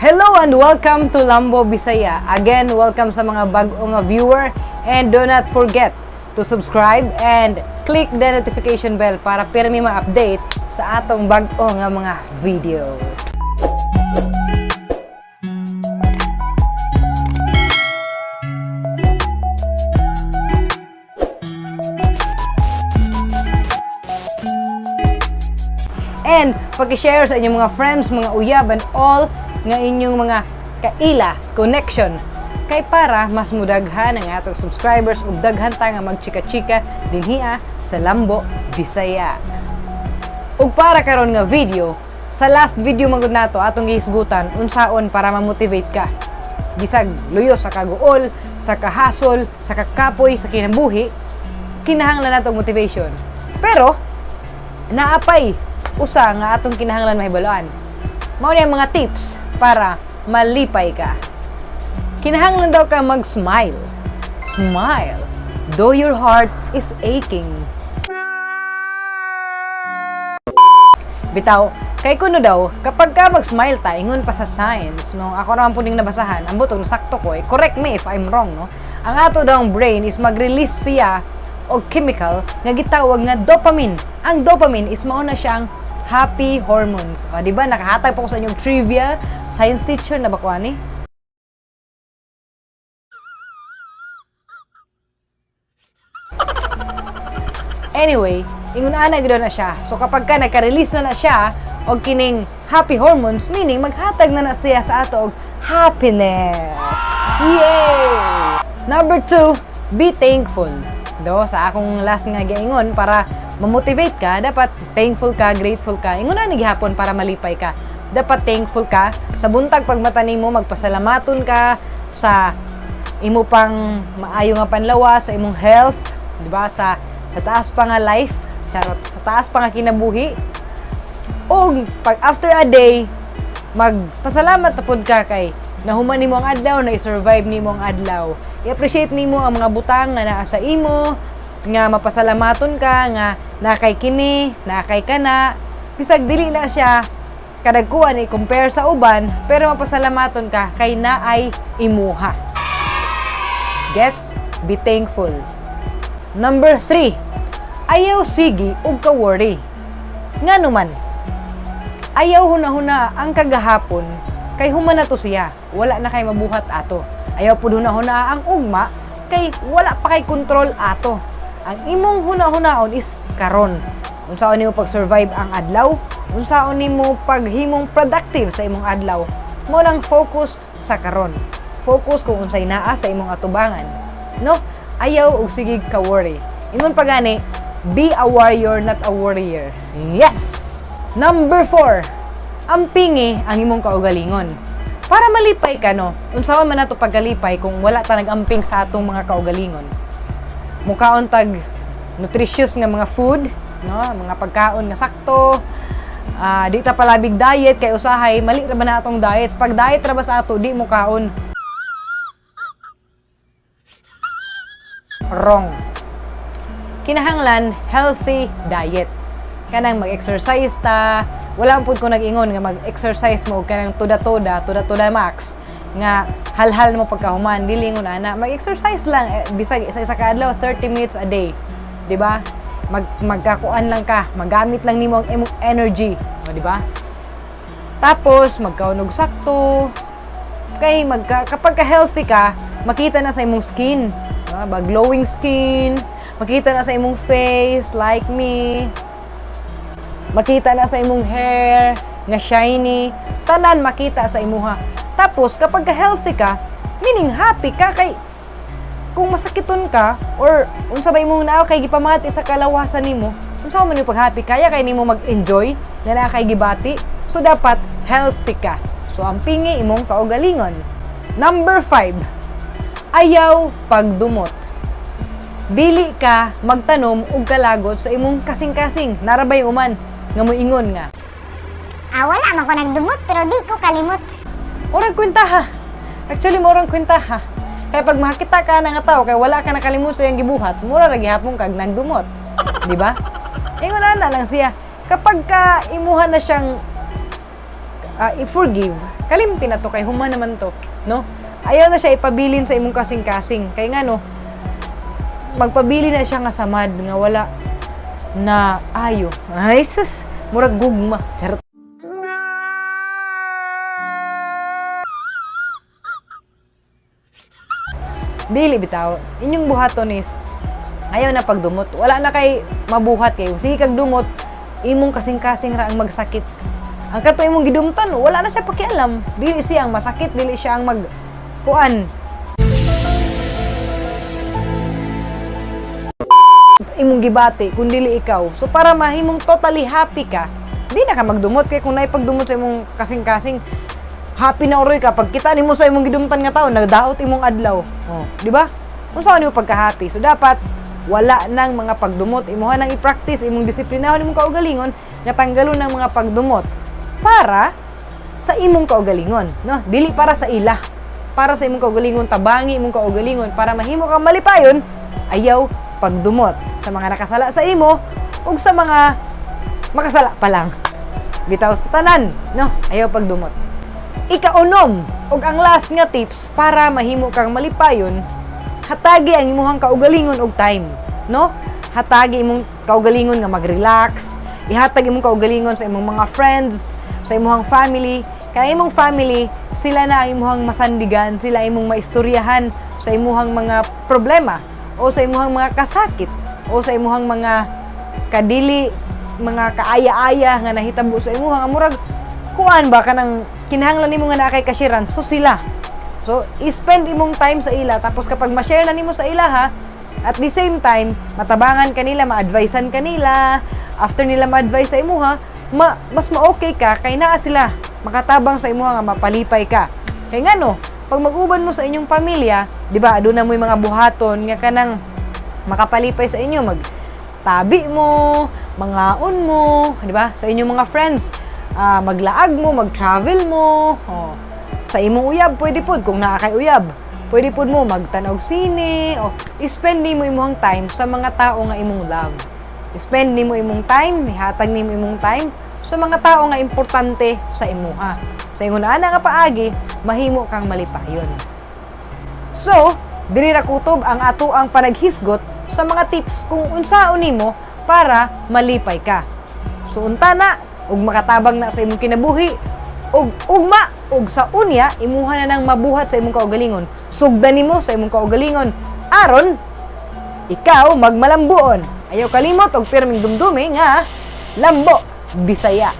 Hello and welcome to Lambo Bisaya. Again, welcome sa mga bag-o nga viewer and do not forget to subscribe and click the notification bell para pirmi ma-update sa atong bag-o nga mga videos. And pag-share sa inyong mga friends, mga uyab, and all nga inyong mga kaila, connection. Kay para mas mudaghan ang atong subscribers ug daghan ta nga magchika-chika dinhiya sa Lambo Bisaya. Ug para karon nga video, sa last video man gud nato atong gihisgutan unsaon para ma-motivate ka. Bisag luyo sa kaguol, sa kahasol, sa kakapoy, sa kinabuhi, kinahanglan nato og motivation. Pero naapay usa nga atong kinahanglan mahibaluan. Mao ni ang mga tips para malipay ka. Kinahanglan daw ka mag-smile. Smile, though your heart is aching. Bitaw, kay kuno daw, kapag ka mag-smile ta, ingon pa sa science, no? Ako naman po ning nabasahan, ang butong nasakto ko, eh, correct me if I'm wrong, no? Ang ato daw ang brain is mag-release siya og chemical nga gitawag nga dopamine. Ang dopamine is mao na siyang happy hormones. O, di ba? Nakahatag pa ko sa inyong trivia. Science teacher na ba ko ani? Anyway, ingon ana gyud na siya. So kapag ka nagka-release na na siya og kining happy hormones, meaning maghatag na na siya sa ato og happiness. Yay! Number 2, be thankful. Do, sa akong last nga giingon para ma-motivate ka, dapat thankful ka, grateful ka. Ingon na gihapon para malipay ka. Dapat thankful ka sa buntag pagmata nimo, magpasalamaton ka sa imo pang maayo nga panlawas, sa imong health, di ba? Sa taas pa nga life, charot, sa taas pa nga kinabuhi. Og pag after a day, magpasalamat na pud ka kay nahuman nimo ang adlaw, na i-survive nimo ang adlaw. I-appreciate nimo ang mga butang nga naa sa imo, nga mapasalamaton ka, nga nakay kini, nakay kana. Bisag dili na siya kadagkuan i-compare sa uban, pero mapasalamaton ka kay naay imuha. Gets? Be thankful. Number 3, ayaw sige og ka-worry. Ngano man, ayaw hunahuna ang kagahapon kay human na to siya. Wala na kay mabuhat ato. Ayaw pud hunahuna ang ugma kay wala pa kay control ato. Ang imong hunahunaon is karon. Unsaon nimo pag-survive ang adlaw? Unsaon nimo paghimong productive sa imong adlaw? Mo lang focus sa karon. Focus kung unsay naa sa imong atubangan. No? Ayaw og sige ka worry. Ingon pa gani, be a warrior, not a worrier. Yes! Number 4, ampingi ang imong kaugalingon. Para malipay ka, no? Unsaon man nato pagkalipay kung wala ta nag-amping sa atong mga kaugalingon? Mukaon tag nutritious nga mga food, no? Mga pagkaon nga sakto. Di ta palabig diet kay usahay mali ra ba na atong diet. Pag diet ra ba sa ato, di mo kaon. Wrong. Kinahanglan healthy diet. Kanang mag-exercise ta, wala pud ko nag-ingon nga mag-exercise mo og kanang toda-toda, toda-toda max nga halhal mo pagkahuman, dili ingon ana. Mag-exercise lang eh, bisag isa-isa ka adlaw, 30 minutes a day. Di ba? Magkakuan lang ka, magamit lang nimo ang imong energy, o, di ba? Tapos magkaon og sakto. Kay kapag ka healthy ka, makita na sa imong skin, diba? Ba glowing skin, makita na sa imong face like me. Makita na sa imong hair nga shiny, tanan makita sa imuha. Tapos kapag ka healthy ka, meaning happy ka kay kung masakiton ka or unsa ba imong naa kay gipamati sa kalawasan nimo, unsa man yung pag-happy kaya kay nimo mag-enjoy na naa kay gibati. So dapat healthy ka. So ampingi imong kaugalingon. Number 5, ayaw pagdumot. Dili ka magtanom og kalagot sa imong kasing-kasing. Narabay uman nga moingon nga, Wala man ko nagdumot pero di ko kalimot. Murag kwenta ha. Actually, murag kwenta ha. Kay pag makita ka na nga tao, kay wala ka nakalimot sa iyang gibuhat, mura ra gihapon kag nagdumot. Di ba? Ingon na lang siya. Kapag ka imuha na siyang i-forgive, Kalimti na to kay human naman to, no? Ayaw na siya ipabilin sa imong kasing-kasing. Kay nga no, magpabili na siya nga samad nga wala na ayo. Ay sus, murag gugma. Charot. Dili bitaw. Inyong buhaton is ayaw na pagdumot. Wala na kay mabuhat kay. Sige kag dumot, imong kasing-kasing ra ang magsakit. Ang kato imong gidumtan, wala na siya pakialam. Dili siya ang masakit, dili siya ang mag kuan. Imong gibati kung dili ikaw. So para mahimong totally happy ka, di na ka magdumot kay kung naipagdumot sa imong kasing-kasing, happy na uroy ka pag kita nimo sa imong gidumtan nga tao, nagdaot imong adlaw. Oh, di ba? Unsa nimo pagka-happy? So dapat wala nang mga pagdumot. Imuha nang i-practice imong disiplinahon imong kaugalingon nga tanggalon ng mga pagdumot para sa imong kaugalingon, no? Dili para sa ila. Para sa imong kaugalingon, tabangi imong kaugalingon para mahimo kang malipayon, ayaw pagdumot sa mga nakasala sa imo ug sa mga makasala pa lang. Bitaw sa tanan, no? Ayaw pagdumot. Ikaunom ug ang last nga tips para mahimo kang malipayon, hatagi ang imuhang kaugalingon og time, no? Hatagi imong kaugalingon nga mag-relax, ihatag imong kaugalingon sa imong mga friends, sa imong family. Kay imong family, sila na ang imuhang masandigan, sila imong maistoryahan sa imuhang mga problema o sa imuhang mga kasakit o sa imuhang mga kadili, mga kaaya-aya nga nahitabo sa imuha nga murag kuan ba, kanang kinahanglan nimo nga naa kay kashiran, so sila. So i-spend imong time sa ila, tapos kapag ma-share na nimo sa ila ha, at the same time matabangan kanila, ma-advisean kanila. After nila ma-advise sa imuha, mas ma-okay ka kay naa sila makatabang sa imuha nga mapalipay ka. Kay ngano, pag mag-uban mo sa inyong pamilya, di ba, aduna mo'y mga buhaton nga kanang makapalipay sa inyo, mag tabi mo, mangaon mo, di ba? Sa inyong mga friends, maglaag mo, mag-travel mo. Oh. Sa imong uyab, pwede pod kung naa kay uyab. Pwede pod mo magtan-og sine o i-spend nimo imong time sa mga tao nga imong love. I-spend nimo imong time, ihatag nimo imong time sa mga tao nga importante sa imuha. Sa ingon ana nga paagi, mahimo kang malipayon. So, diri ra kutob ang ato ang panaghisgot sa mga tips kung unsaon nimo para malipay ka. So unta na ug makatabang na sa imong kinabuhi ug ugma ug sa unya imuha na nang mabuhat sa imong kaugalingon. Sugdan nimo sa imong kaugalingon aron ikaw magmalambuon. Ayaw kalimot og pirming dumdumi nga lambo Bisaya.